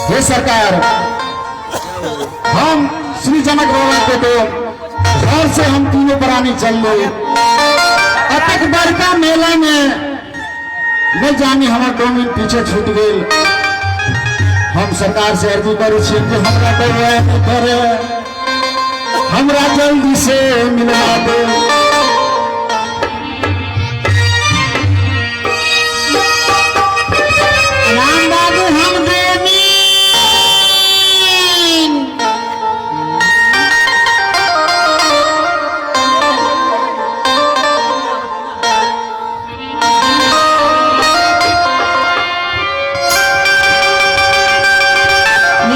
हे सरकार, हम श्री जनक बाबा के तो घर से हम तीनों प्राणी चल ले। अतक बड़का मेला में नहीं जानी हमार डोमिन पीछे छूट गई। हम सरकार से अर्जी करू छी कि हमरा करे, हमरा जल्दी से मिलवा दे। राम बाबू हम डोमिन।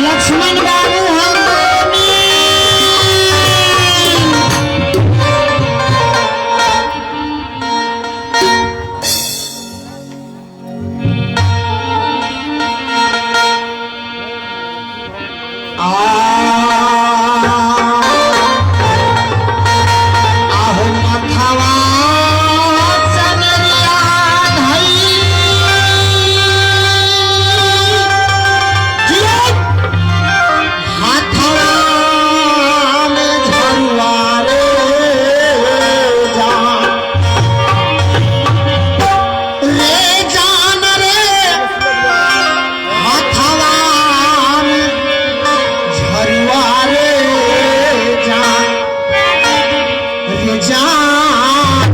लक्ष्मण बाबू हम डोमिन। आहो मथवा चनरिया धई, हाथवा में झरुआ रे जान, रे जान रे, हाथवा में झरुआ रे जान, रे जान,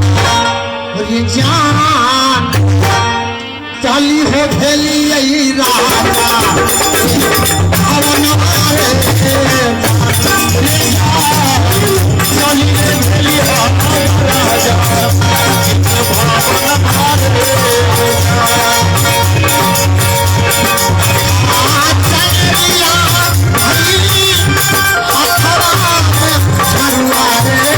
रे जान, चली हो भेली राजा भवन रे चली रे भेली राजा चलिया हथवा में झरुआ रे।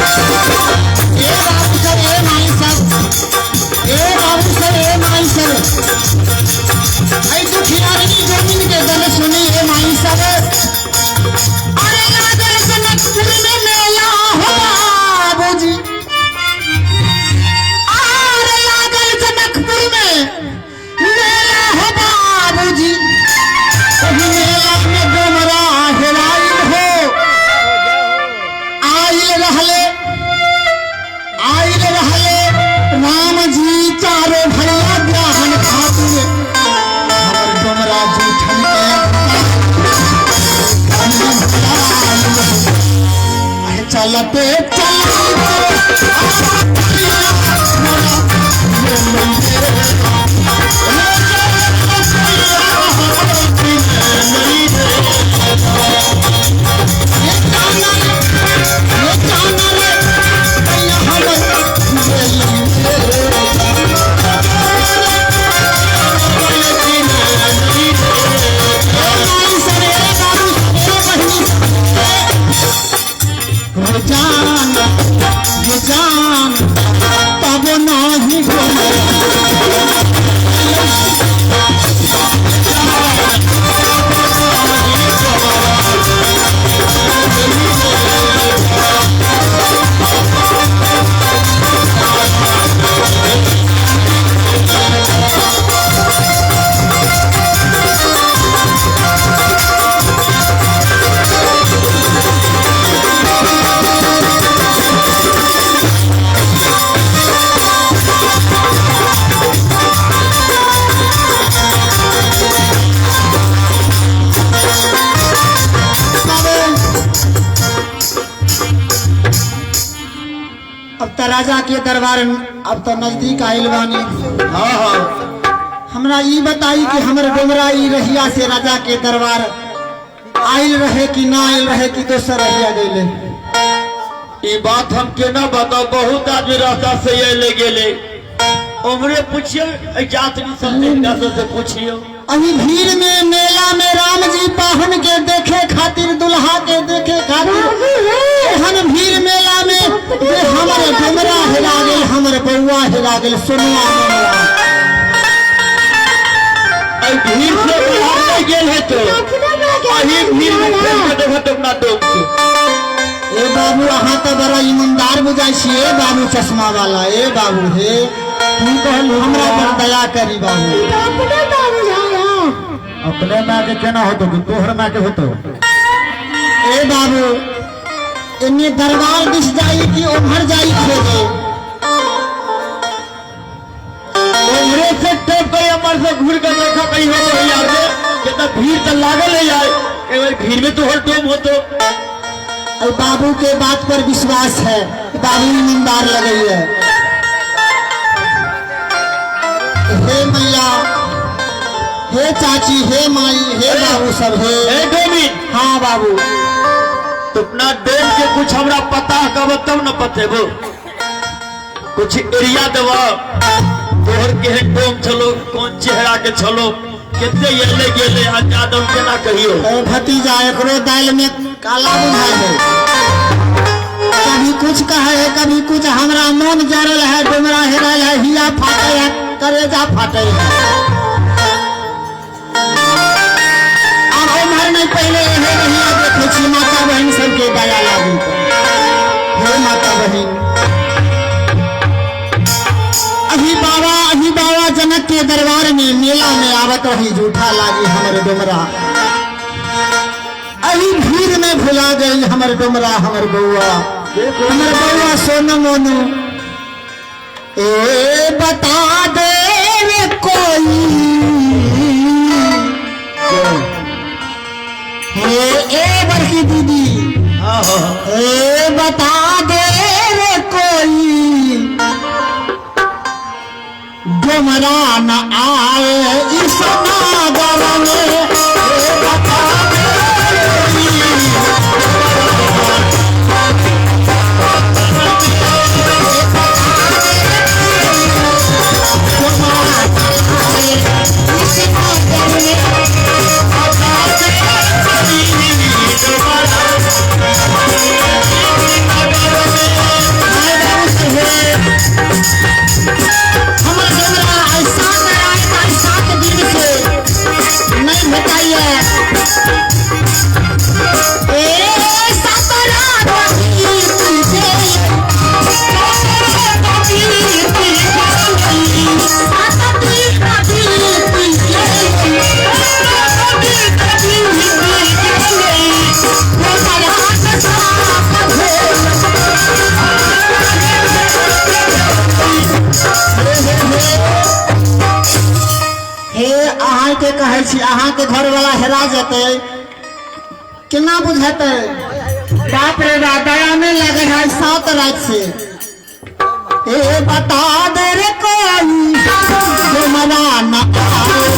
ए बाबू सर, ए माई सर, ए बाबू सर, ए माई सर, ऐ दुखियारी जमीन के दल सुनी ए माई सर। अरे लागल जनकपुर में मेला हो बाबूजी, अरे लागल जनकपुर में मेला हो बाबूजी, ओही मेला में डोमरा हेराइल हो, आइल रहले, आइल रहले राम जी चारो भैया ब्राह्मण खातिर, हमर डोमरा जूठन के अहे चलते जान जान तब नहीं अब त राजा के दरबार अब तो नजदीक आइल बानी। हाँ हाँ, हमरा ई बताई कि हमर डोमरा ई रहिया से राजा के दरबार आइल रहे कि ना आइल रहे कि दोसर रहिया गइले? ई बात हम केना बताओ, बहुत आदमी रास्ता से अले गेले, उमरे पूछियो जात सब से पूछियो। अभी भीड़ में मेला में राम जी पाहन के देखे खातिर, दुल्हा के देखे खातिर एहन भीड़ मेला में जे हमर डोमरा हेरा गेल, हमर बउआ हेरा गेल, सोनुआ मोनुआ। अई भीड़ से बाहर नहीं गेल है तो अही भीड़ में फेंक के देखो तो अपना डोम के। ए बाबू अहाँ तो बड़ा ईमानदार बुझाइ छी, ए बाबू चश्मा वाला, ए बाबू हे की कहलू, हमरा पर दया करी बाबू। अपने माँ के केना होतो कि तोहर माँ के होतो? ए बाबू एने दरबार दिस जाई कि उम्हर जाई खोजे? उम्हरे से टप के अमर से घूर के देखा कहीं हो तो यार के कितना भीड़ तो लागल है यार, ए भाई भीड़ में तोहर डोम होतो। और बाबू के बात पर विश्वास है, बाबू ईमानदार लगई है। हे मैया, हे चाची, हे माई, हे बाबू सब, हे ए डोमिन। हाँ बाबू, तो अपना डोम के कुछ हमरा पता कब तब न पतेबो, कुछ एरिया देवा तोहर केहन डोम छलो, कौन चेहरा के छलो, कितने येले गेले अंजादम के ना कहियो। ओ भतीजा एकरो दाल में काला बुझाय है, कभी कुछ कहे है कभी कुछ। हमरा मन जरल है, डोमरा हेरायल है, हिया फाटे है, करेजा फाटे है। अब उम्र नहीं पहले एहे रहिया देखे छी माता बहन सबके दया लागू। हे माता बहन, अभी बाबा जनक के दरबार में मेला में आवत रही झूठा लागी हमर डोमरा, अभी भीड़ में भुला गई हमर डोमरा, हमर बउआ, हमर बउआ सोनू मोनू। ए बता दे रे कोई, हे ए बड़की दीदी, ए बता दे रे कोई न आए इस नगर में, ए बता दे हमर डोमरा आइ 7 राति आइ 7 दिन से नहीं भेटाइए। ए 7 रात हे अहाँके कहै छी, अहाँके घरवाला हेरा जेतै केना बुझेतै? बाप रे बा, दया नहीं लगे है 7 रात से। ए बता दे रे कोई डोमरा न आए,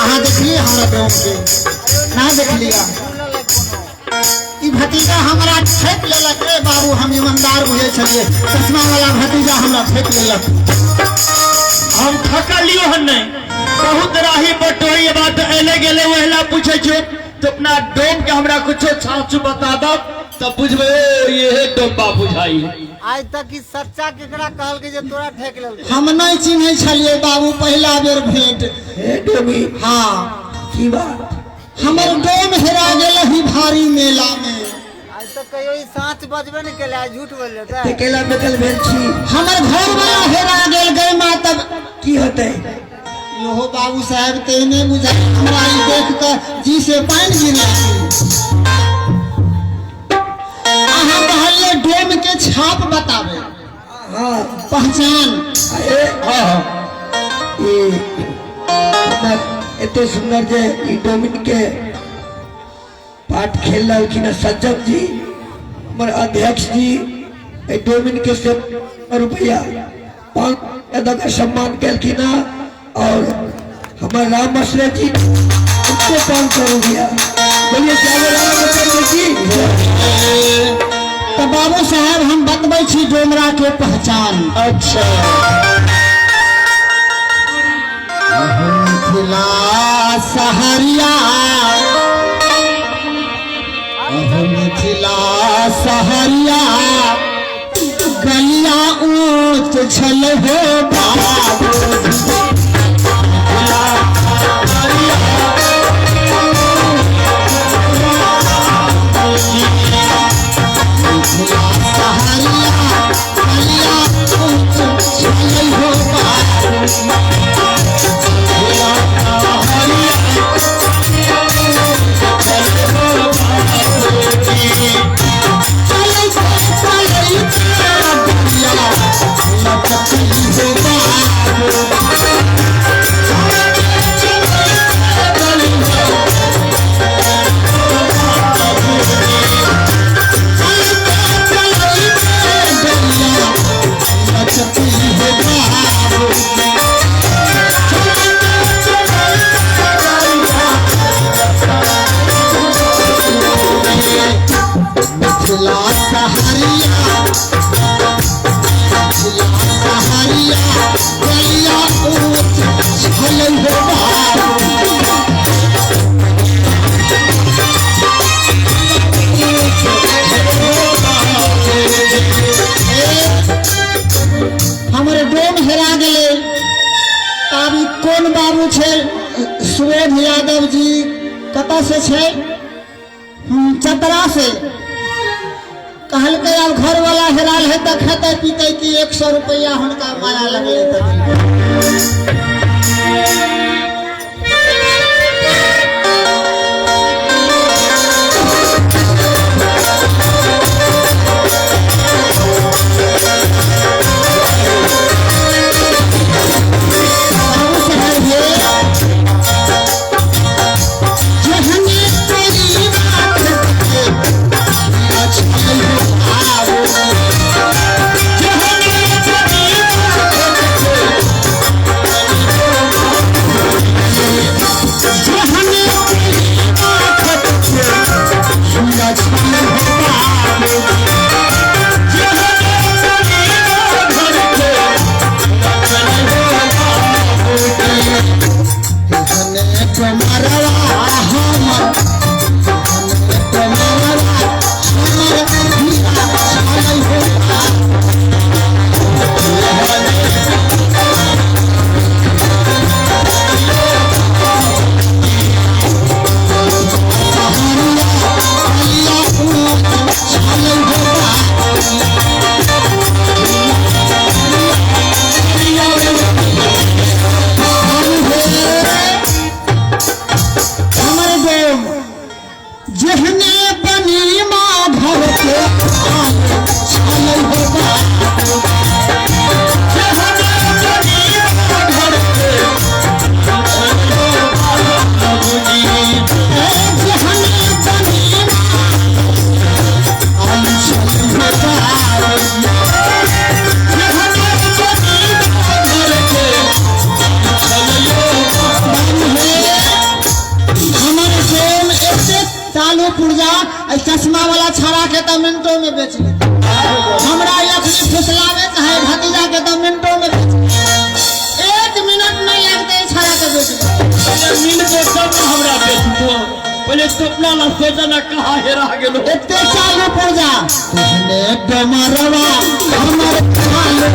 अहाँ देखलिए हमरा डोम के ना देखलिया? ई भतीजा हमरा ठेक लेलक रे बाबू, हम ईमानदार बुझै छलियै, चश्मा वाला भतीजा हमरा ठेक लेलक। हम थकलियो हन नहीं, बहुत राही बटोही बात एले गेले वहला पूछे छो तो अपना डोम के हमरा कुछो छाछ बता दब तब बुझबे ये डोम बा बुझाई। आज तक ई सच्चा केकरा कहल के जे तोरा ठेक लेलक? हम नहीं चिन्है छलियै बाबू, पहिला बेर भेंट। हे डोमी, हाँ की बात? हमर डोम हेरा गेल ही भारी मेला में। आज तक कहियो ई साँच बजबे नहीं केले, आज झूठ बोल लेता। अकेला बेकल भेल छी। हमर घर वाला हेरा गेल गई माँ, तब की होतै? यो बाबू साहब तेने बुझाई हमरा ई देख के जी से पानि गिर। अहाँ कहलियै डोम के छाप बताबे, हाँ पहचान। ए हाँ ई एते सुंदर जे ई डोमिन के पाठ खेल रहलखिन हँ सज्जन जी, हमर अध्यक्ष जी, एहि डोमिन के से रुपया 5 दऽ कऽ सम्मान केलखिन हँ। और हमर राम आश्रय जी उनको 500 रुपया। बोलिए राम जी। तो बाबू साहब हम बतबै छी डोमरा के पहचान। अच्छा मिथिला सहरिया, मिथिला सहरिया गलिया ऊंच छल हो बाबू। मिथिला सहरिया गलिया ऊंच छल हो बाबू। चलै चलै गलिया लटकली हो सुबोध यादव जी कतऽ से छै? चतरा से। कहलकै आब घरवाला हेराल है तऽ खेतै पीतै कि 100 रुपैआ हुनका माया लगलै तऽ। बाबू साहेब हे, जहने तेरी बात के अच्छाई हो आवो, जहने तेरी बात के, जहने तेरी बात के अच्छाई हो आवो, जहने तेरी बात के हने कमरवा हमर, हने कमरवा हमर हीरा छालै हो। सहरिया अलिया छालै हो। हमर डोम जेहने बनी माधव के छालै हो। जेहने बनी माधव के बाबूजी, जेहने बनी छालै हो। जेहने बनी माधव के छलयो। हमर डोम एते चालू पुर्जा चश्मा वाला छाड़ा के तऽ मिनटों में बेच लेते। हमरा अखनी फुसलावे चाहे भतीजा के तऽ मिनटों में बेच, 1 मिनट नहीं लगते छाड़ा के बेच लेते। पहिले मिलबो तब ने हमरा बेचबो, पहिले सपना ला सोचा ना कहाँ हेरा गेलो। एते चालू पुर्जा तेहने डमरवा हमर चालू।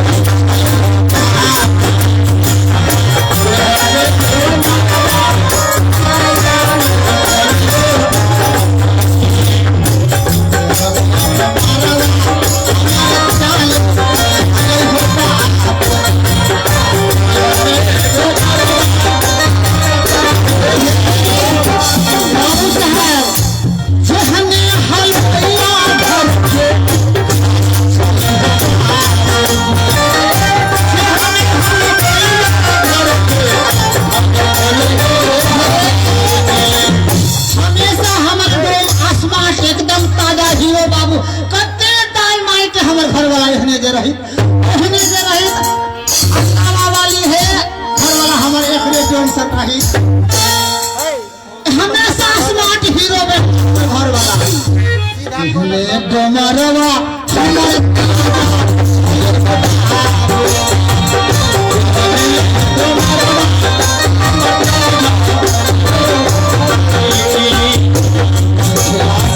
बाबू साहब जेहने हलवैया घर के, हमेशा हमर डोम आसमान एकदम ताजा हीरो बाबू। कते दाई माई के हमर घर वाला एहने जे रही, एहने जे रही असावा वाली है घर वाला हमर एकरे डोम से रही, हमेशा स्मार्ट हीरो में घर वाला। एहने डमरवा हमर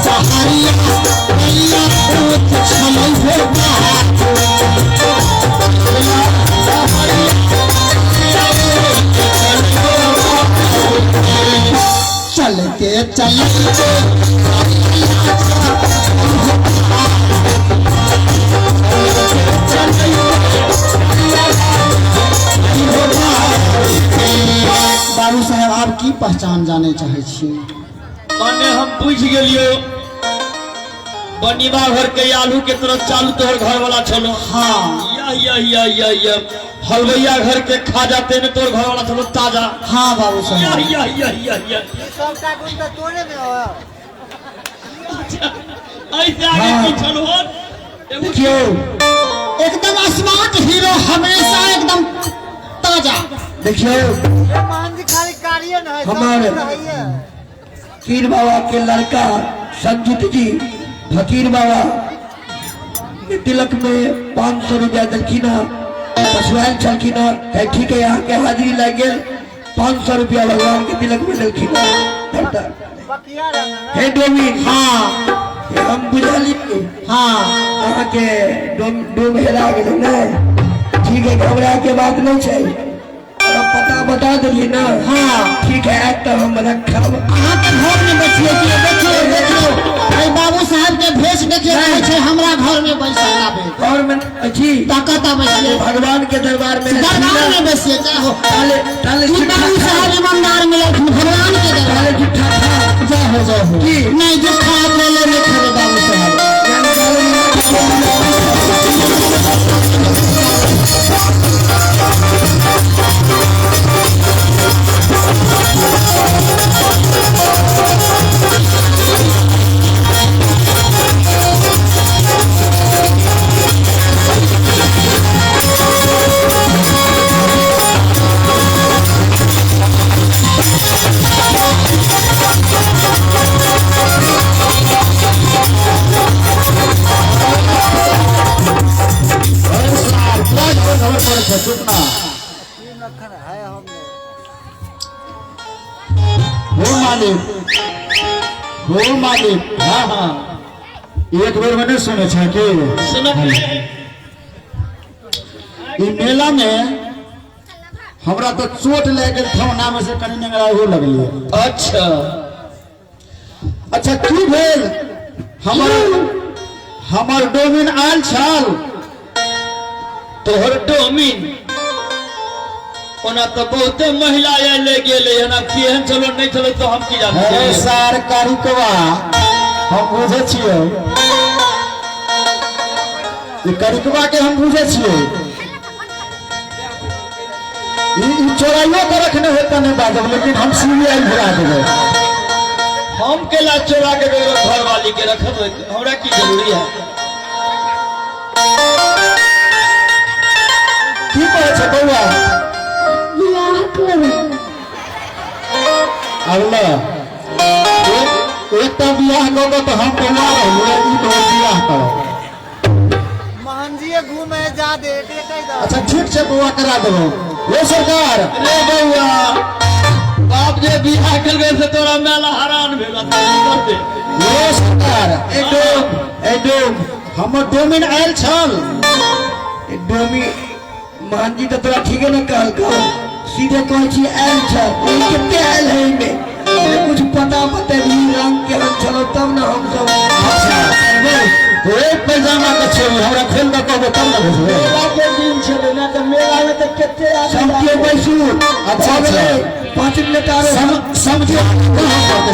सहारिया अलिया पूत छलै हो। चलते चलते बाबू साहेब आब की पहचान जाने चाहे छियै? माने हम बुझि गेलियो, बनिबा घर के आलू के तरह चालू तोहर घर वाला छलो। हाँ। या या या या या हलवैया घर के खाजा तेने तोहर घर वाला छलो ताजा। हाँ बाबू या साहेब। या या या या सबटा गुण तऽ तोरे में हो। ऐसे आगे हाँ। की छलो हो? देखियौ एकदम स्मार्ट हीरो हमेशा एकदम ताजा। देखियौ ये मोहन जी खाली कार्य न है, सब हमारे- कुछ है। फकीर बाबा के लड़का संजीत जी फकीर बाबा के तिलक में 500 रुपया दिलखिन, पछुआल छलखिन, कहे ठीक है यहाँ के हाजिरी लग गेल, 500 रुपया भगवान के तिलक में दिलखिन। बकिया रहना ना। हे डोमिन, हाँ हम बुझलिए। हाँ अहाँ के डोम डोम हेरा गेल ने, ठीक है, घबरा के बात नहीं छै। पता बता देलियै ना। हाँ। ठीक है, आयत तऽ हम रखब। अहाँके घर में बैठिए कि देखियो देखियो एहि बाबू साहब के भेष देखियो, कहै छै हमरा घर में बैसल आबे। घर में अछि। ताकत आबै छै। भगवान के दरबार में। दरबार में बैसिए चाहो। ताले ताले। ई बाबू साहब ईमानदार मिललखिन भगवान के दरबार। ताले जुठा खा। जय हो जय हो। की? नहीं जुठा अकेले नहीं खेबे बाबू साहब। अरे सार, क्या खबर पड़े छै चुप ना। है हमने। हो मालिक, हो मालिक। हाँ हाँ। एक बेर में नहीं सुने छै कि सुनक। ई मेला में हमरा तो चोट लागि गेल, ठौना में से कनि नेंगरा हो लगलियै। अच्छा। अच्छा, की भेल? हमर हमर डोमिन आयल छल। तोहर डोमिन? ओना तऽ बहुते महिला आयल गेलै हन, आब केहन चलो नहि चलो तऽ हम की जानै अरे छियै? सार कारिकवा, हम बुझै छियै, ई करिकवा के हम बुझै छियै। ई ई चोराइयो के रखने होता नहीं बाजब, लेकिन हम सीबीआई भेजा देबै। हम केला चोरा के ककरो घरवाली के रखब? हमरा की जरूरी है? की कहै छै बौआ? बियाह करू। आब ल, एकटा बियाह कऽ कऽ तऽ हम बौआ रहलियै, ई कहै बियाह करब। मोहन जी घूमे जा दे, एकरे कहि दऽ। अच्छा ठीक छै बौआ, करा देबो। ओ सरकार। रे बौआ, बाप जे बियाह केलकै से तोरा मेला हरान भेल करते। ओ सरकार। ए डोम, ए डोम। हमर डोमिन आयल छल। ए डोमी, मोहन जी तऽ तोरा ठीके ने कहलकौ। सीधे कहै छी आयल छ, ई कते आयल है एहिमे? ए कुछ पता बतेबही, रंग केहन छलो, तब ने हम सब। अच्छा, एक पैजामा के छोड़ी हमरा खोल दऽ कहबो तब ने बुझबै। मेला के दिन छलै ने, तऽ मेला में तऽ कते आदमी। सब केओ बैसू। अच्छा, भऽ गेलै। अच्छा। 5 मिनट आरो। समझो,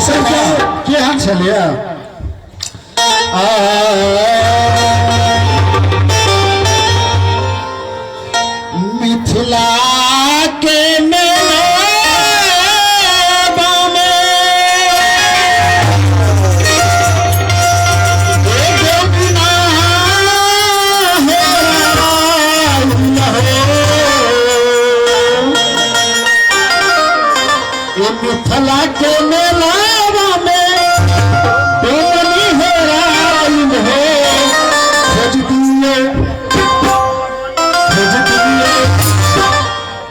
समझो केहन छलियै आ मिथिला के मेलबा में एगो बिना हेराइल हो। ए मिथिला के मेलावा में डोली हेराइल हो, खोज दियो, खोज दियो,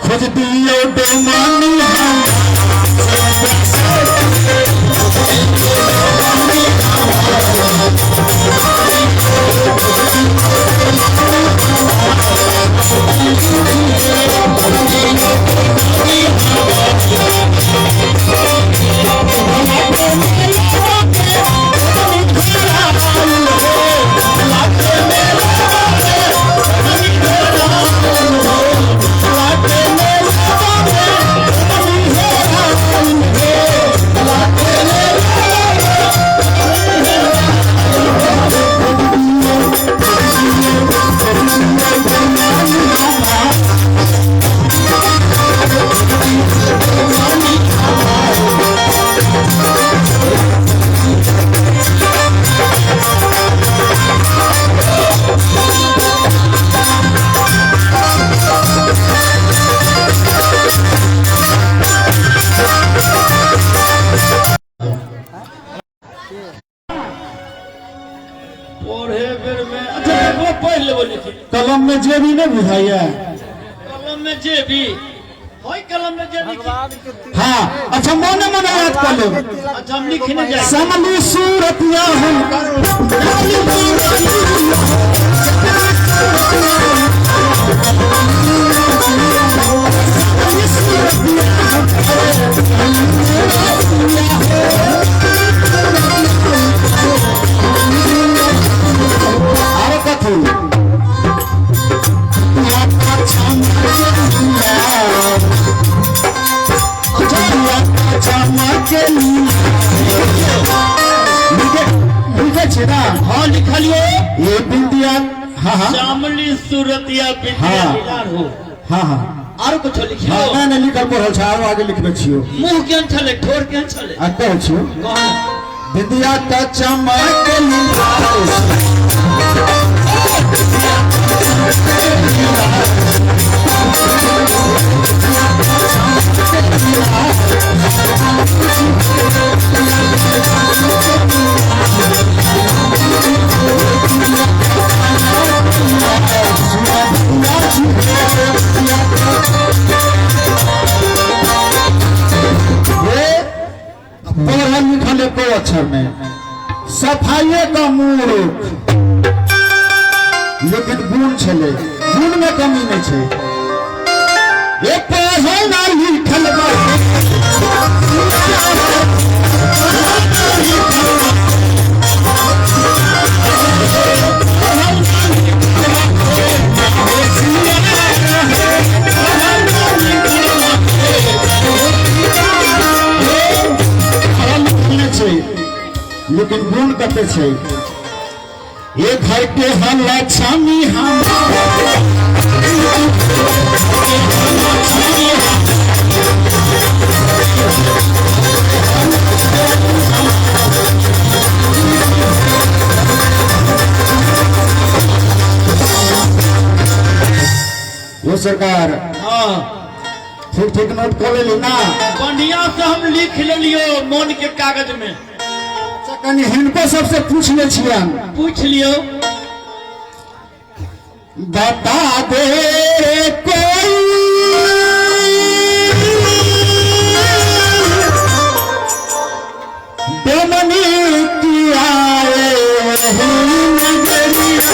खोज दियो डोमानी हम। पढ़े बेर में अच्छा वो पढ़ लेबो लिखी। कलम में जेबी नहीं बुझाइए? कलम में जेबी होय? कलम में जेबी की? भगवान के तिलक। हाँ, अच्छा, मोने मोने याद कर ले। अच्छा, हम लिखने जाए। समली सूरतिया हम समली। आरो कथी लिखे छै ना। हाँ लिखलियो। ये बिंदिया। हाँ हाँ श्यामली सूरतिया बिंदिया हाँ। लीलार हो। हाँ हाँ आरो कुछो लिखियो। हाँ नहीं नहीं लिखल पढ़ल छै, आरो आगे लिखबे छियो। मुंह केहन छलै, ठोर केहन छलै? आ कहै छियो। कह। बिंदिया त चमक लीला। ये पढ़ल लिखल एको अक्षर नहीं, सफाइये का मूर्ख, लेकिन गुण छलै, गुण में कमी नहीं छै। ये पढ़ल ना लिखल बा। पढ़ल लिखल नहि छै, लेकिन गुण कते छै। ये घर के हम लक्ष्मी हम। वो सरकार। हाँ ठीक ठीक नोट कऽ लेली ना? बढ़िया से हम लिख लेलियो मोन के कागज में। अच्छा कनि हिनको सबसे पूछ ले छियन। पूछ लियो। बता दे कोई बेमनी की आए ही नगरिया।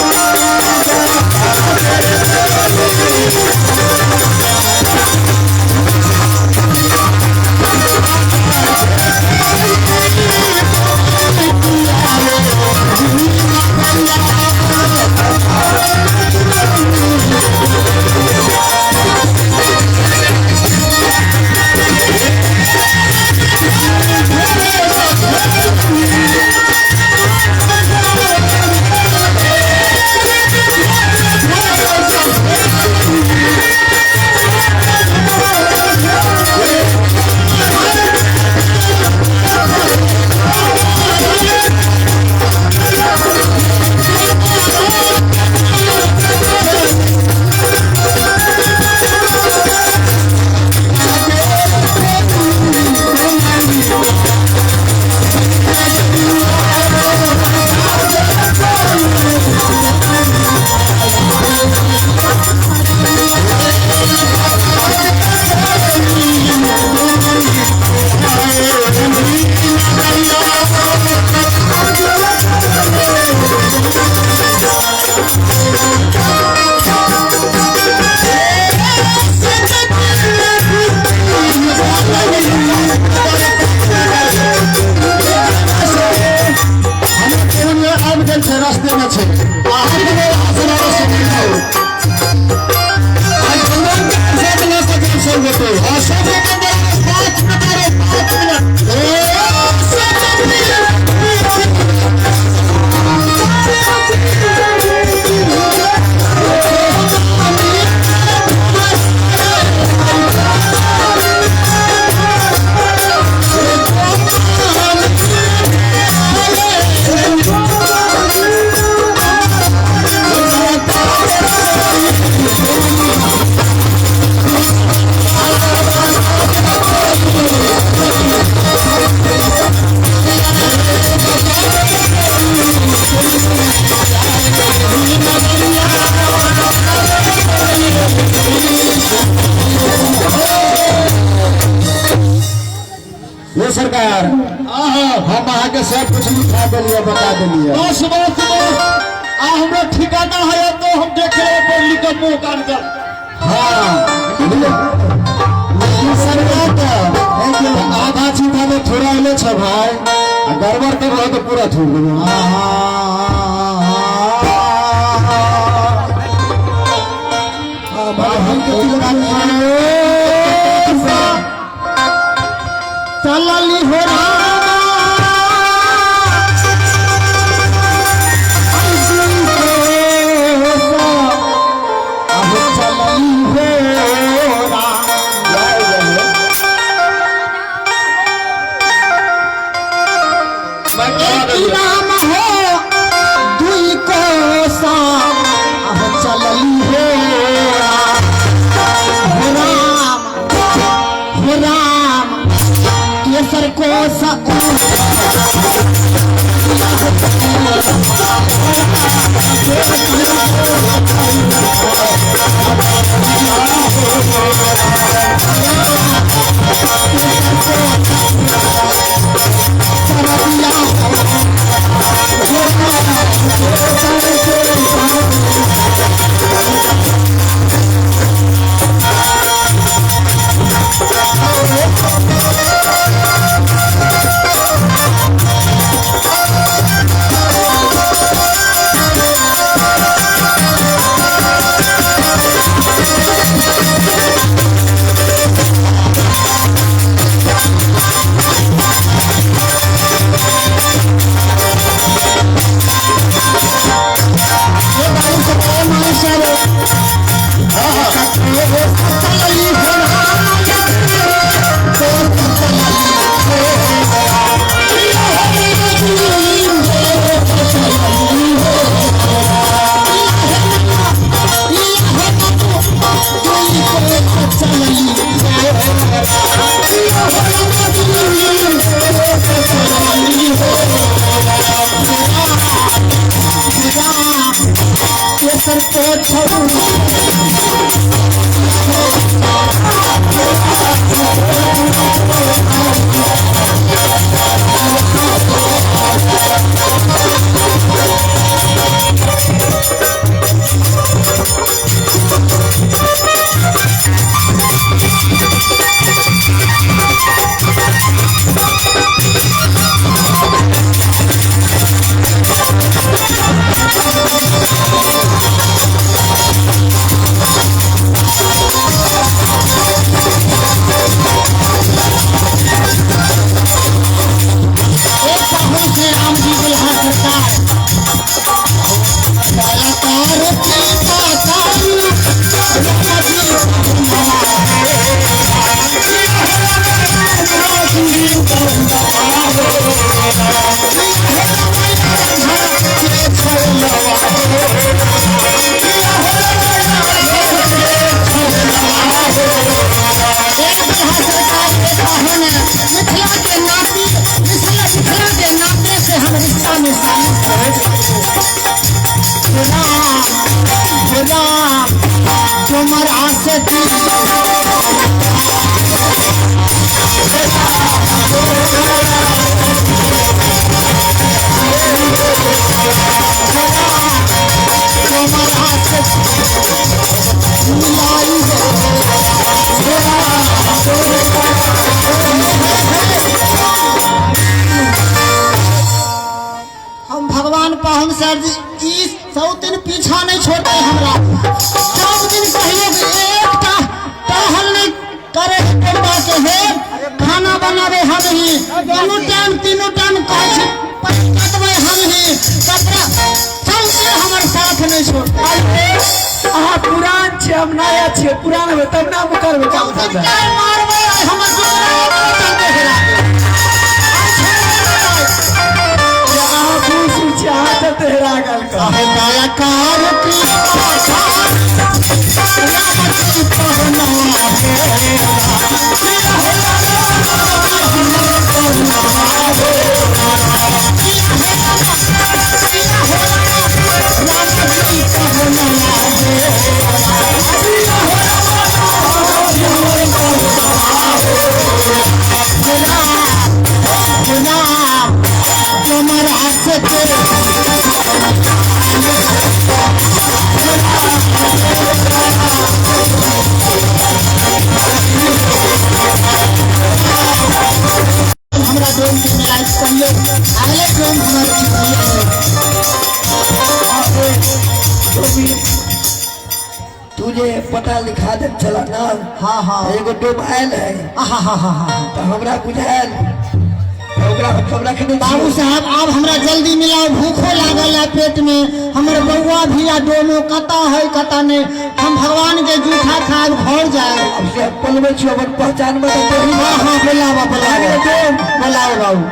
हमर केहन आबि गेल छै, रास्ते में छै। अहाँ के आइ भगवान के प्रसाद लऽ कऽ जायब सब गोटे। हाँ, सब गोटे 5 मिनट रे, 5 मिनट। ये सरकार, हम अहाँके सब कुछ लिखा देलियै, बता देलियै। बस बस बस, आ हमरा ठिकाना है तो हम देख लेबै पढ़ लिख के मुंह कान कर। हाँ। आधा छीठा में थोड़ा एले छ भाई, आ गड़बड़ कर रहा तो पूरा छोड़ देबो। चलली हो राम हो दुई कोसा अब चलली हो राम, हो राम केसर कोसा हम भगवान पाहुन सर जी ई 100 दिन पीछा नहीं छोड़ते हमरा। 4 दिन पहले एकटा टहल नहीं करे टोलबा के हे, खाना बनावे हम ही, दोनों टाइम तीनों टाइम कहै छी कटबै हम ही, कपड़ा चलते हमर साथ नहीं छोड़ते। अहाँ पुरान छियै हम नया छियै, पुरान हेबै तब ना हम करबै काम धंधा। मारबै हमर चलते हेरा Thank you. डोम के मिलाइ कहियो अगले डोम हमर चिन्हिए है। डोमिन तू जे पता लिखा दे चला ना। हाँ हाँ। एगो डोम आयल है। हा हा हा हा। तो हमरा बुझायल तो ओकरा हम सब रखने बाबू साहब आब हमरा जल्दी मिलाओ, भूखो लागल है पेट में, हमर बउआ भी आ डोमो कता है कता नहीं, हम भगवान के जूठा खाब घर जाए। अब से हम पलवे छी अपन पहचान में तो तोही। हाँ हाँ बोलाओ बोलाओ बोलाओ बाबू।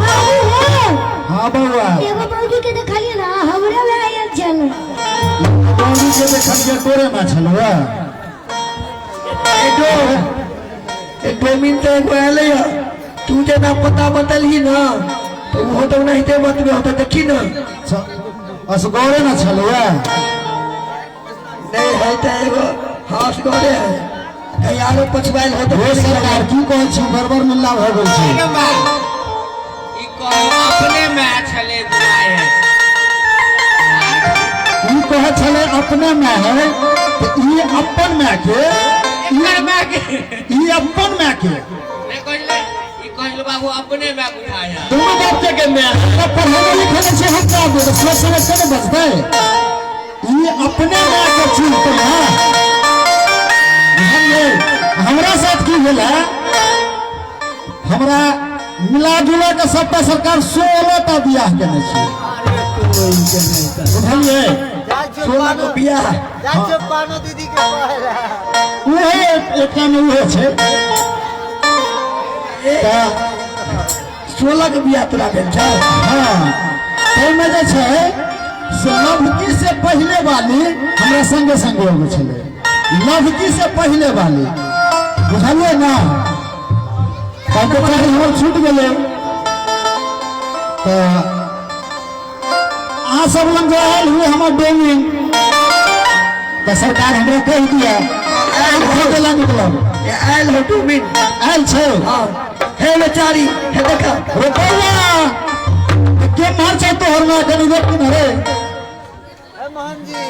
बाबू हो। हाँ बउआ। एगो बौगी के देखलिए ना हमरे में आयल छल। बौरी के देखलिए तोरे में छलुआ। ए डोम ए डोमिन तो एगो आयल है, तू जे ना पता बतलही ना तो वो तो नहीं ते बतबे होते देखी ना। असगरे ना छलुआ। नहीं है तो एगो हाथ गोरे है कहीं आरो पछवायल हो तो ओ सरकार की कहै छी गड़बड़ मिल्ला भऽ गेल छै। ई कहू अपने में छले बुझाय है। ई कहै छलै अपने में है तऽ ई अपन माय के एकर माय के ई अपन माय के नहीं कहले ई कहले बाबू अपने में बुझाय है। दुनू बाप के माय है पढ़े लिखे नहि छै हम का देबै सोच समझ के ने बजतै। ई अपने माय के चिन्हतै है। बुझलियै हमरा साथ की भेल है, हमरा मिला जुला के सबटा सरकार 16 टा बियाह केने छै। बुझलियै 16 गो बियाह। जाइ पानो दीदी के कहै रहा उहे एकटा में उहे छै। तऽ 16 गो बियाह तोरा भेल छौ। हाँ ताहिमे जे छै से लभकी से पहले वाली हमरा संगे संगे एगो छलै, लभकी से पहले वाली बुझलियै ना। तब तऽ चाहे हमर छूटि गेलै। तऽ अहाँ सब लग जे आयल हुए हमर डोमिन तऽ सरकार हमरा कहि दिया हम खोजला निकलब। आयल हो डोमिन आयल छै। हाँ हे बेचारी हे देखा रे बौआ के मार छै तोहर माँ कनि देखी न रे। ए मोहन जी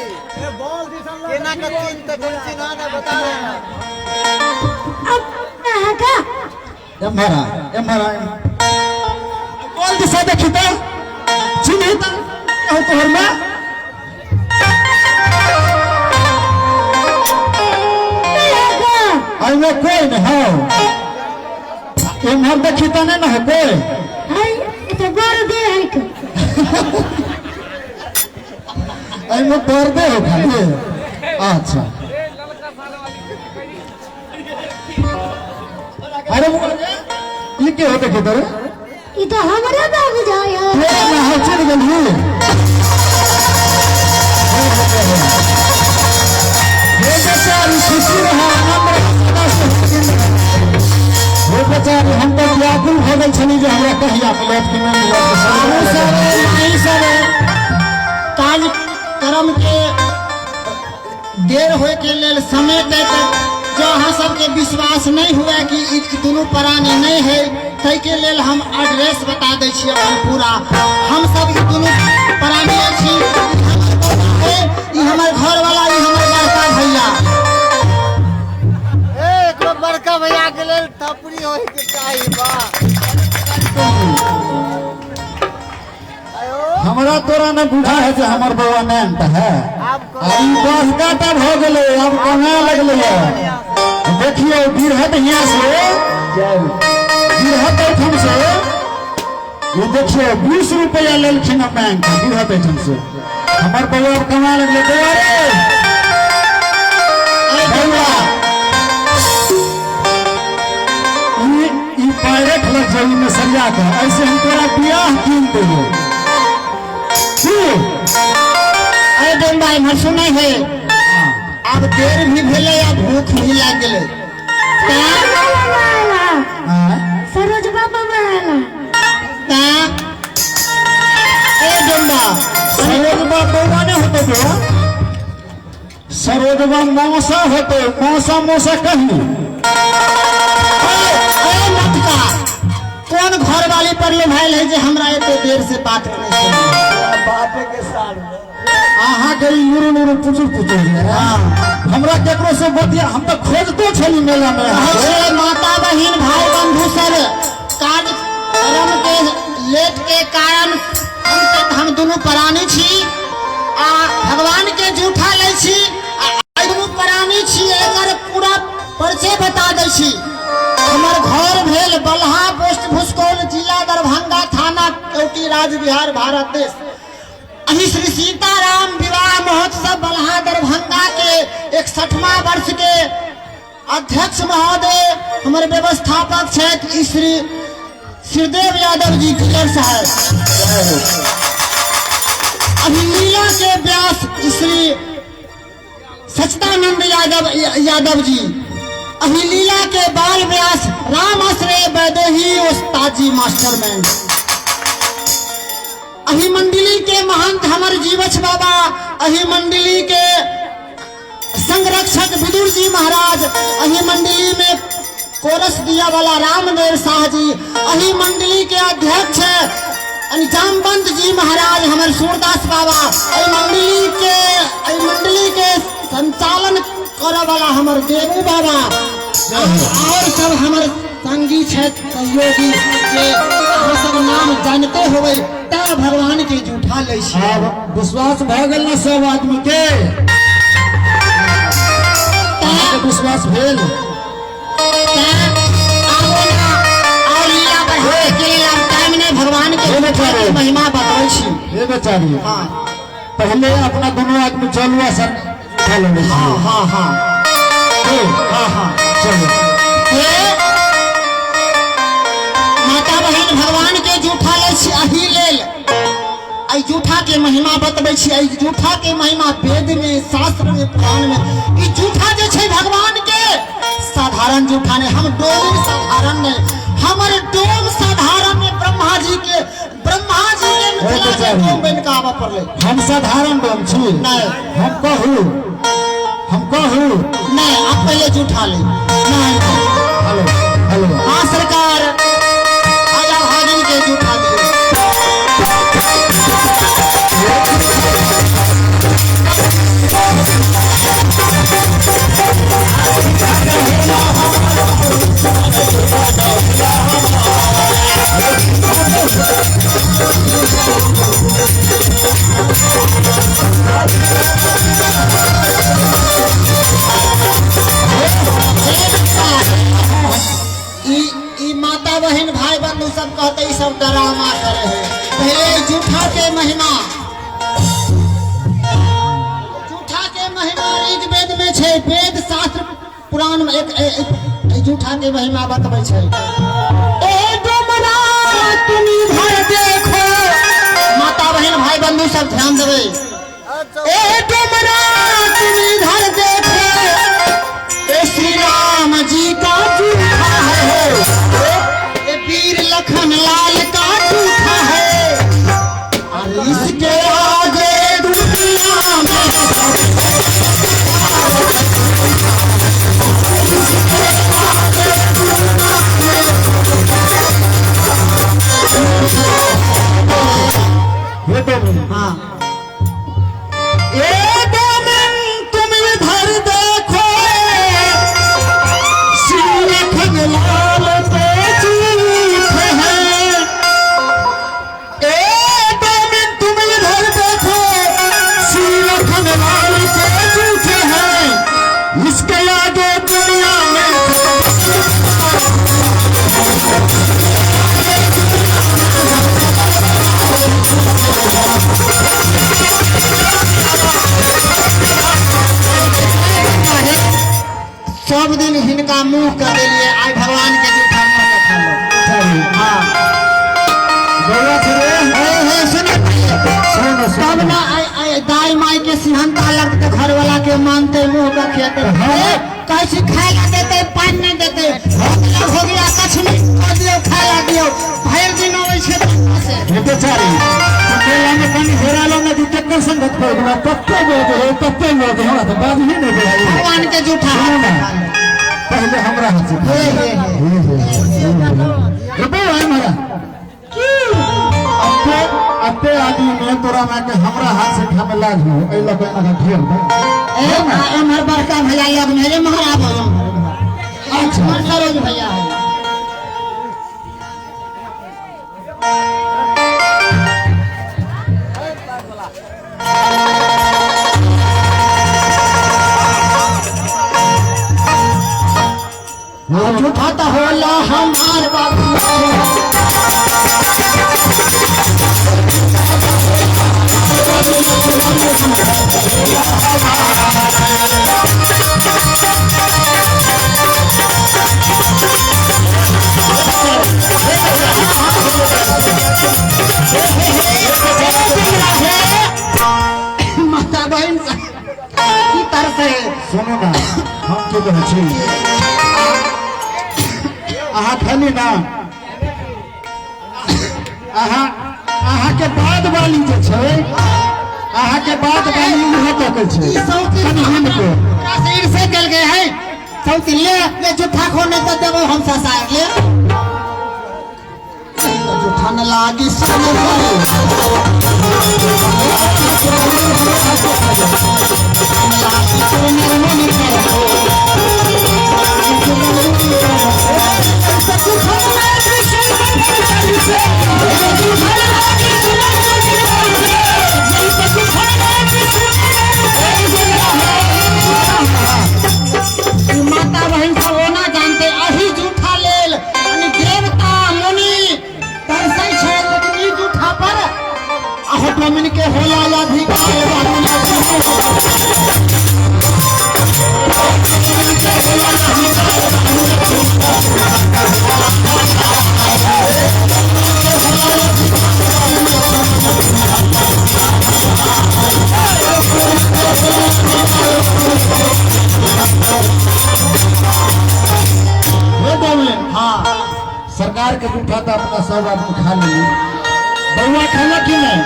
ए बॉल दिसन केना के चिन्ह त चिन्ह ना बता रहे हैं। अब है का एम्हरा एम्हरा बॉल दिशा देखी त चिन्ह त हो तोहर माँ। एहिमे कोई नहीं हो, एम्हर देखी त नहीं न हो कोई। है ई तो गोर दे है के एहिमे दर्दे हो खाली। अच्छा अरे ई के हो देखी तोरे ई तो हमरे बाबू जाय है। तोरे में हो चल गेलही। हे बेचारी खुशी रहा आनंद रहा। हे बेचारी हम तो व्याकुल भऽ गेल छली जे हमरा कहिया मिलत कि नहि मिलत। बाबू साहब माई साहब कार्यक्रम के देर होए के लेल समय तय तक जो अहाँ सबके विश्वास नहीं हुआ कि ई दुनू प्राणी नहीं है ताहि के लेल हम एड्रेस बता दै छी अपन पूरा। हम सब ई दुनू प्राणी छी, ई हमर घर वाला, ई हमर बड़का भैया। ए एकरो बड़का भैया के लेल थपड़ी होए के चाही बा। आयो हमरा तोरा न बुझा है जे हमर बौआ नैन है। ई बड़का टा भऽ गेलै आब कमा लगलै है। देखियौ बिरहत हियाँ से बिरहत एहिठाम से ये देखियौ 20 रुपया लेलखिन हँ बैंक बिरहत एहिठाम से। हमर बौआ आब कमा लगलै। बौआ रे बौआ ई पायरेट लग जाई में सरिया के ऐसे हम तोरा बियाह कीन देबो। की अरे डोमबा इम्हर सुनै है, आब देर भी भेलै आ भूख भी लागि गेलै। सरोज बाबा आला तैं ए डोमबा सरोजबा बौआ नहि होतै बौआ, सरोजबा मौसा होतै। मौसा मौसा कही ए मटका कौन घर वाली पर लोभायल है जे हमरा एते देर से बात नहीं सुनी। बापे के साल में। अहाँ के ई लुरु लुरु पुचुर पुचुर जे हमरा केकरो से बतिया हम तऽ खोजतो छली मेला में। कहै छै माता बहिन भाई बंधु सब, कार्यक्रम के लेट के कारण हम दुनू प्राणी छी आ भगवान के जूठा लै छी आ दुनू प्राणी छी, एकर पूरा परिचय बता दै छी। हमर घर भेल बलहा, पोस्ट भुसकौल, जिला दरभंगा, थाना केवटी, राज्य बिहार, भारत देश। अही श्री सीताराम विवाह महोत्सव बलहा दरभंगा के 61वां वर्ष के अध्यक्ष महोदय हमर व्यवस्थापक छथि श्री श्रीदेव यादव जी किलर साहब। अभी लीला के व्यास श्री सच्चिदानंद यादव यादव जी, अभी लीला के बाल व्यास राम आश्रय वैदेही उस्ताद जी मास्टरमैन, अही मंडली के महंत हमर जीवछ बाबा, अही मंडली के संरक्षक विदुर जी महाराज, अही मंडली में कोरस दिया वाला रामदेव शाह जी, अही मंडली के अध्यक्ष जामवंत जी महाराज हमर सूरदास बाबा, अही मंडली के संचालन करे वाला हमर देवू बाबा, और सब हमर संगी छथि सहयोगी जे अहाँ सब नाम जानते होबै, ता भगवान के जूठा लै छी। आब विश्वास भऽ गेल ने सब आदमी के? अहाँके विश्वास भेल? आबो ना और लीला बढ़ावे के लेल आब टाइम नहीं, भगवान के हे बेचारे। महिमा बतबै छी। हे बेचारी, हाँ। पहले अपना दोनों आदमी चलू आ सर चलू। हाँ हाँ हाँ हाँ हाँ चलू। हे माता बहिन, भगवान के जूठा लै छी अही लेल, एहि जूठा के महिमा बतबै छी। एहि जूठा के महिमा वेद में, शास्त्र में, पुराण में, ई जूठा जे छै भगवान के साधारण जूठा नहीं। हम डोम साधारण नहीं, हमर डोम साधारण में ब्रह्मा जी के मिथिला के बेचारी। डोम बनि कऽ आबऽ पड़लै। हम साधारण डोम छी? नहीं। हम कहू, हम कहू? नहीं, आप पहले जूठा ले। नहीं। Hello hello. हाँ सरकार, आया भागिन के जूठा दियो। ई ई माता बहन भाई बंधु सब कहते ई सब ड्रामा करे है। पहले जूठा के महिमा, जूठा के महिमा ऋग्वेद में छै, वेद शास्त्र पुराण में एक एक जूठा के महिमा बतबै छै। ए डोमरा तुम इधर देखो, माता बहन भाई बंधु सब ध्यान देबै। ए डोमरा तुम इधर देखो, ए श्री राम जी का जूठा है, ए वीर लखन लाल का जूठा है, और इसके आगे दुनिया में हे डोमिन। हाँ। ए डोमिन तुम इधर देखो, श्री लखन लाल के जूठे हैं। ए डोमिन तुम इधर देखो, श्री लखन लाल के जूठे हैं, इसके आगे दुनिया में सब दिन हिनका मुंह के देलिए, आइ भगवान के जूठा मुंह के खा लो। हाँ। बौआ छे। हे हे सुने। सुनो। तब सुनो। ना आइ आइ दाई माई के सिहंता लगते, घर वाला के मानते, मुंह का खेते। कैसे खाए ला देते, पानी नहीं देते, हो गया कछ नहीं कर दियो, खाए ला दियो, भरि दिन अबै छै से। हे बेचारी, तू मेला में कनी हेरालो ने केकर संगत पड़ गेलो, कत्ते बोल हो, कत्ते बोल हो, हमरा तो बात ही नहीं भेल। भगवान के जूठा सुनो हाथ ना। खा लो। पहले हमरा हाथ से। हे हे हे हे हे हे बौआ हमारा। अब एते आदमी में तोरा मां के हमरा हाथ से खामे लाज हो एहि लऽ कऽ एना घेर दे। ए एम्हर बड़का भैया लग में एम्हर आबो एम्हर। अच्छा एम्हर सरोज भैया है। झूठा तो होला हमार बाबू। माता बहन की तरफ है। सुनू ना हम की कहै छी, अहाँ खैली ना, अहाँ अहाँ के बाद वाली जे छै, अहाँ के बाद वाली उहे तकै छै। कनि हिनको से ईर्ष्या कयल गेल है। सौती ले ले जूठा खो नहीं तो देबो हम ससार ले। जूठा न लागी सुन माता बहन सब ओना जानते अही जूठा लेल यानी देवता मुनि तरसै छै, लेकिन ई जूठा पर अहो डोमिन के होला अधिकार। हाँ सरकार के जूठा तो अपना सब आदमी खा ली। बउआ खेलक कि नहीं?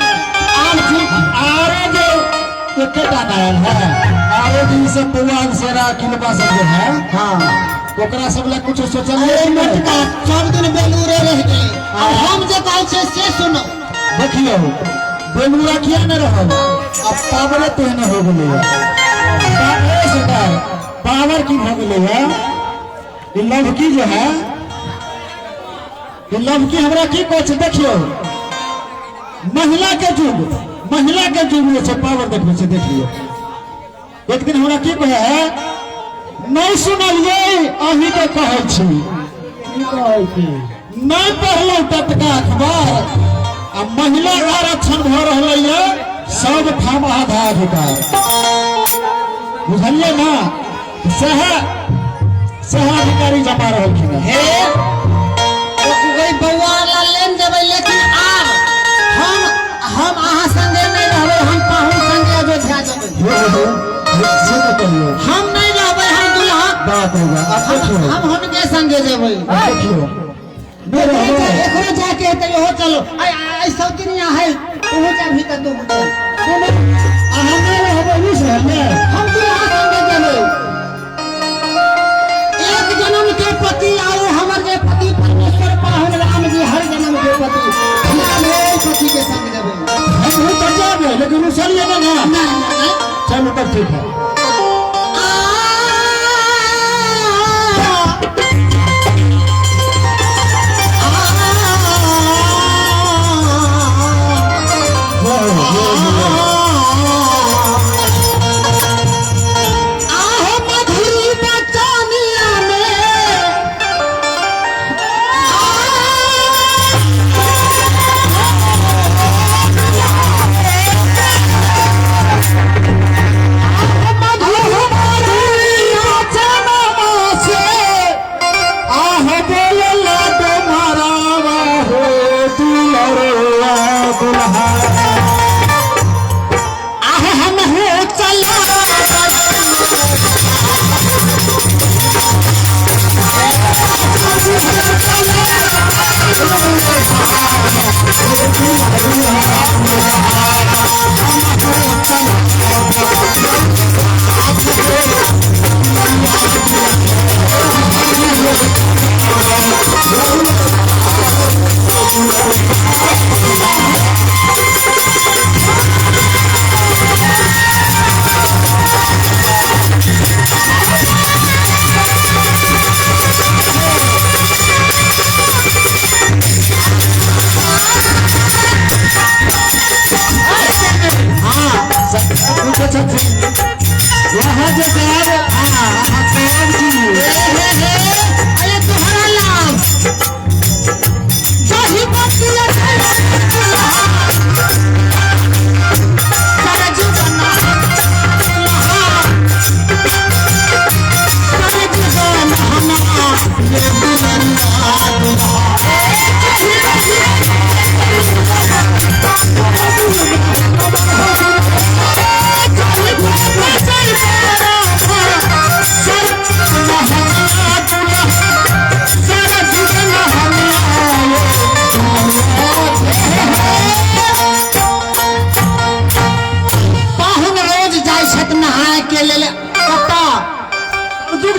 आम आरो जो एकेटा आयल है, आरो जे सब बउआ सेरा किलबा सब जो है, हाँ ओकरा सब ला कुछ सोचल अरे मोटका सब दिन बेलूरे रह गेलै। अब हम जे कहै छियै से सुनो। देखियौ बेलूरा किया नहीं रहल, अब पावरे तेहने हो गेलै। सरकार पावर की भऽ गेलै है। ई लवकी जो है, ई लवकी हमरा की कहै छै देखियौ, महिला के युग, महिला के युग जे छै पावर देखबै छै। देखियौ एक दिन हमरा की कहै है, नहीं सुनलियै अहीं के कहै छी, नहीं पढ़लहुँ टटका अखबार, आ महिला आरक्षण भऽ रहलै ये सब ठाम आधा अधिकार। बुझलियै ना? सएह सएह अधिकारी जमा रहलखिन हे। ओहि बउआ ला लेन जेबै, लेकिन आब हम अहाँ संगे नहीं रहबै, हम पाहुन संगे अयोध्या जेबै। से तो कहियौ हम नहीं रहबै, हम दुल्हा बाप रे बाप। अब देखियौ हम हुनके संगे जेबै। देखियौ नहीं रहबै एकरो जाके हेतै ओहो चलो। आई सौतिनिया है ओहो जाबही तऽ तू चल। अहाँ नहीं रहबै ई से ने, हम दुल्हा संगे जेबै। एक जन्म के पति आओ हमर जे पति परमेश्वर पाहुन राम जी हर जन्म के पति, हम पति के संग जेबै। हम तो जाबे लेकिन उसलिए ना ना ना चलो तब ठीक है।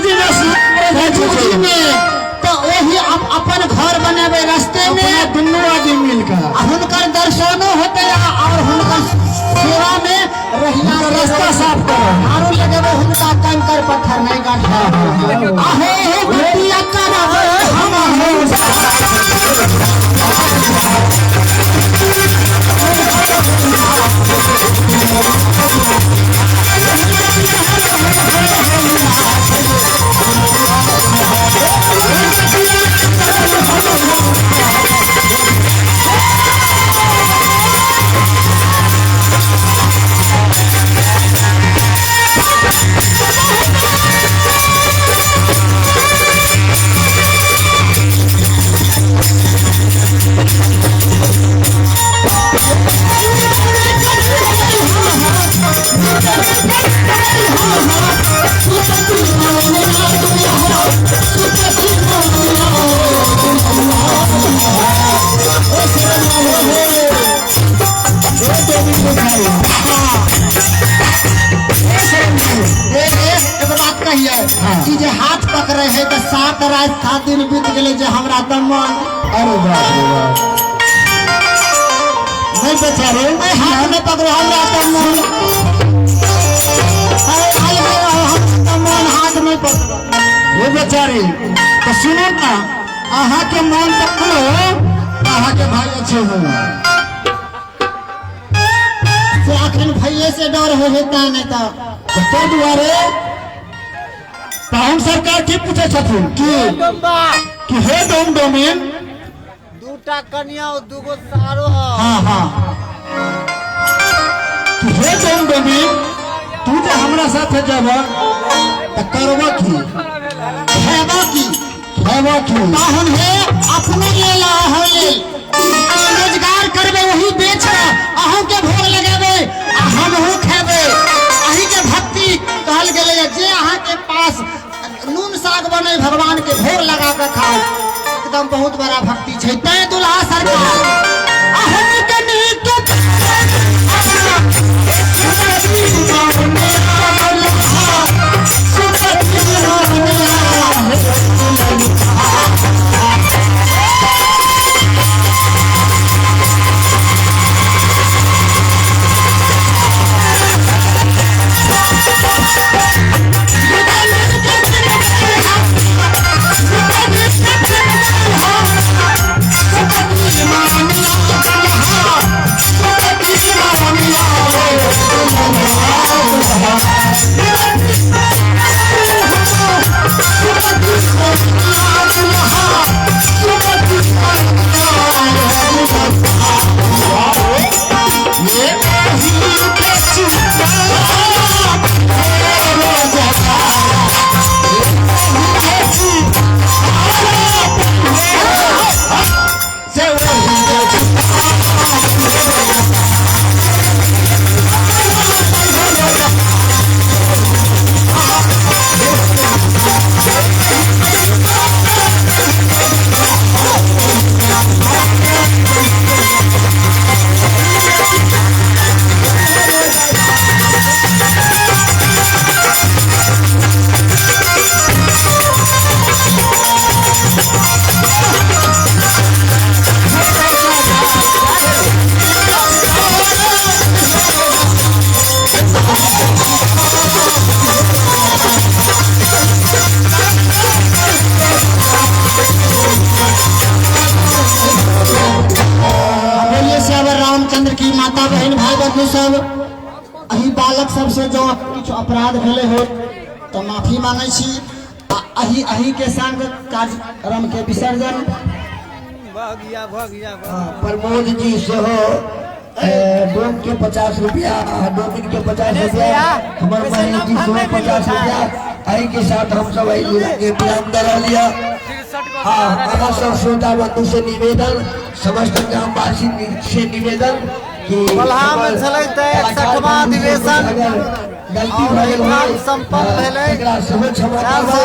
जी में सतयुग जी में तो ओही अपन घर बनेबै रास्ते में अपना दुनू आदमी मिलकर आ हुनकर दर्शनो होते और हुनकर सेवा में रहिया हुनकर रास्ता साफ करब। आरो लगेबै हुनका कंकर पत्थर नहीं गांठा आहे हे बिटिया करब हम हो। एगो बात कहिए कि जे हाथ पकड़े है तो 7 रात 7 दिन बीत गेले जे हमरा दमन। अरे बाप रे बाप, नहीं बेचारे हाथ में पकड़ो हमरा दमन, दमन हाथ में पकड़ो। ये बेचारी तो सुनो ना, अहाँ के मन पकड़ो, अहाँ के भाई अच्छे हो से अखन भैये से डर हो हेता नहीं तो ताहि दुआरे हम सरकार की पूछे छथिन कि हे डोम डोमिन दूटा कन्या और दूगो सारो। हाँ हाँ, कि हे डोम डोमिन तू जे हमरा साथे जब त करबो की खेबो की खेबो की पाहुन हे अपने लेल अहाँ लेल रोजगार करबे वही बेच अहूँ के भोग लगेबे आ हमहूँ खेबे। अही के भक्ति कहल गेलै जे अहाँ के पास नून साग बने भगवान के भोग लगा के खाओ, एकदम बहुत बड़ा भक्ति छै। तैं दुल्हा सरकार अहूँ के नीक रामचंद्र की माता बहन भाई बंधु सब, अही बालक सबसे जो किछु अपराध भेले हो तो माफी मांगे छी। अही अही के संग कार्यक्रम के विसर्जन। प्रमोद जी सेहो डोम के 50 रुपया, डोमिन के 50 रुपया, हमारे महेश जी सेहो 50 रुपया। अही के साथ हम सब अही के विराम दे रहलियै। हाँ, अहाँ सब श्रोता बंधु से निवेदन, समस्त ग्रामवासी से निवेदन कि अधिवेशन गलती भऽ संपन्न भेलै, एकरा सेहो क्षमा करबै।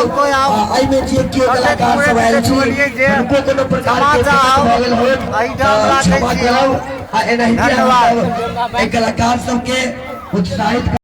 एहिमे जे केओ कलाकार सब आयल छी हुनको कोनो प्रकार के दिक्कत भऽ गेल होय क्षमा करब। आ एनाहिते हम एहि कलाकार सबके उत्साहित